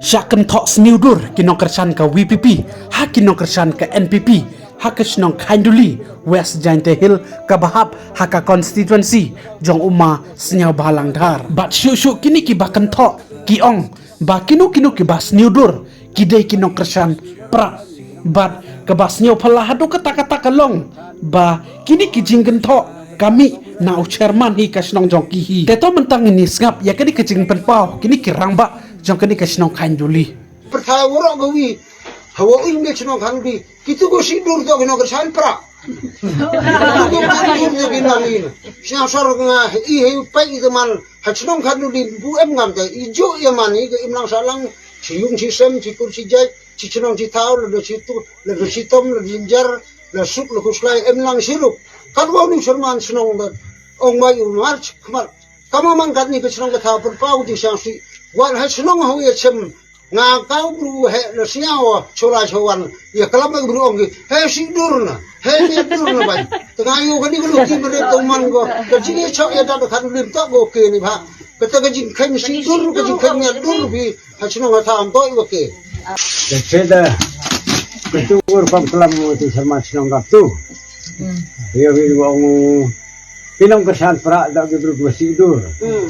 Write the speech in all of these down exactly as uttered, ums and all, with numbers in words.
Shah kynthoh sniewdur ki nongkyrshan ka V P P ha ki nongkyrshan ka N P P ha ka shnong Khainduli, West Jaintia Hills, kaba hap ha ka constituency jong u Ma Sniawbhalang Dhar. Bad shuh shuh kine kiba kynthoh ki ong ba kino kino kiba sniewdur ki dei ki nongkyrshan prah. Bad kaba sniewphylla haduh katta katta ka long ba kine ki jingkynthoh ka mih na u chairman hi ka shnong jong ki hi. Te to mynta ngin ïa sngap ïa kane ka jingpynpaw kine ki rangbah jong kane ka shnong Khainduli. Pyrthai waroh kawi, hawa u ïing shnong Khainduli, kitu ko sniewdur to ki nongkyrshan prah. Kitu ko sniewdur to ki nongin. Sniaw sor nga i he pai i teman ha shnong Khainduli bu em ngam te i ju ïa man i ka imlang sahlang, shi yung shi sem, shi kur shi jait, shi shnong shi thaw, lada shi tu, lada shi tom, lada jinjar, la suk, la khuslai, em lang shi ruk. Katwa u chairman shnong da ong bai u march khmat. Kama man katni ka shnong ka thaw pynpaw jingsngewsih. Wan ha shnong hawi chem. Nga kau bru he la sniaw chola chowan. Ïa klam bru ong ki. He sniewdur na. He sniewdur na bai. Tengah ïa kani ka luti mene tong man ko. Ka jingïachoh ïa da ka lim to ko ke ni ba. Kata ka jingkheiñ sniewdur, ka jingkheiñ ïadur bi. Ha shnong ha thaw am to ïa ke. Ka cheda. Ka tu ur pam klam tu sama shnong ka tu. Ïa wi wa ngu. Ki nongkyrshan prah da ki bru ki sniewdur.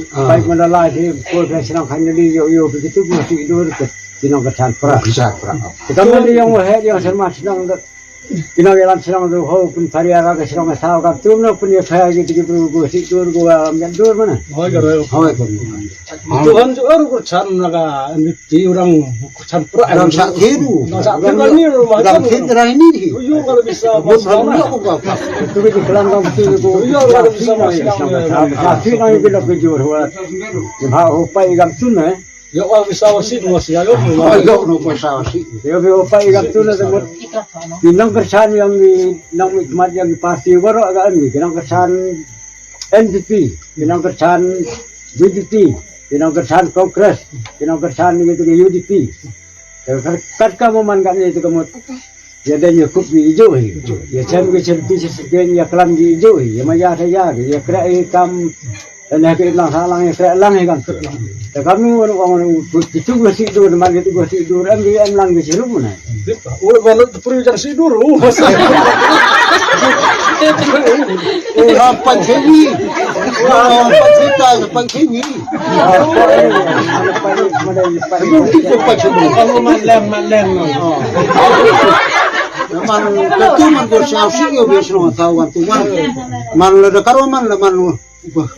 Pai mana la si ko ka shnong Khainduli ïoh ïoh ki tu ki sniewdur ki nongkyrshan prah. Kyrshan prah. Ka man ïong wa he ïong sama shnong da. Ki nongïalam shnong tu ho pun pharia ka shnong ka thaw ka tu no pun ïa pharia ki tu ki bru ki sniewdur ko ïa dur mana. Hoi ka roi. Hoi ka roi. Tuhan tu er kyrshan na ka M V P orang kyrshan prah. Orang sakit tu. Orang sakit ni rumah orang sakit ni. Uyu kalau bisa. Buat orang ni aku kau. Tu kita kelam kau tu tu. Uyu kalau bisa masih. Sakit ni kita kejur buat. Yang hak upai gam tu na. Ya orang bisa masih masih ayo. Ayo no bisa masih. Ya upai gam tu na semut. Ki nongkyrshan ïa ki nongmihkhmat ïa ki parti baroh ka em ki nongkyrshan N P P, ki nongkyrshan B J P, ki nongkyrshan Congress, ki nongkyrshan ïa tu ka U D P. Kat ka mo man katne tu ka mut. Ïa dei ïa kup ïa ijo hi. Ïa chem ki chem ki chem ïa klam ki ijo hi. Ïa ma ïa ta ïa ki ïa kreh hi kam. Ïa ne ki lang ha lang ïa kreh lang hi kam. Ta kam nu wan wan wan ki tu ki sniewdur man ki tu ki sniewdur em ki em lang ki sniewdur na. Ur ban tu pru jang sniewdur. Ur ha pan chewi. Ur ha pan chewi. Pan chewi. Ur ki tu pan chewi. Ur man lem man lem. Man ka tu man ko sniawsih ïa u shnong thaw wan tu wan. Man la da karo man la man.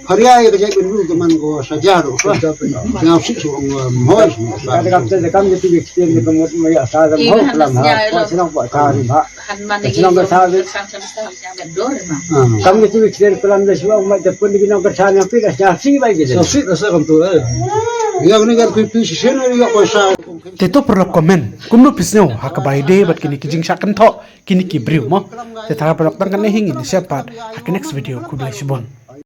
Pharia ïa ka jait bynriew ka man ko saja ruh. Sniawsih shu ong, um, hoi shu. Ka da kam te kam te tu ki ktien te ka mut ma ïa sa da hoi klam ha. Ko shnong ko sa ri ba. Shnong ka sa ri. Kam te tu ki ktien klam da shu ong ma te pun ki nongkyrshan ïa phi da sniawsih ba ki. Sniawsih da sa kam tu eh. Ïa ni ka tu tu shisien ïa ko sa. Te to paralok comment kumno phi sngew ha kaba ïadei bad kine ki jingshah kynthoh kine ki briew mo. Te tang paralok tang kane hi ngin ïa sngap pat ha ka next video, khublei shibun.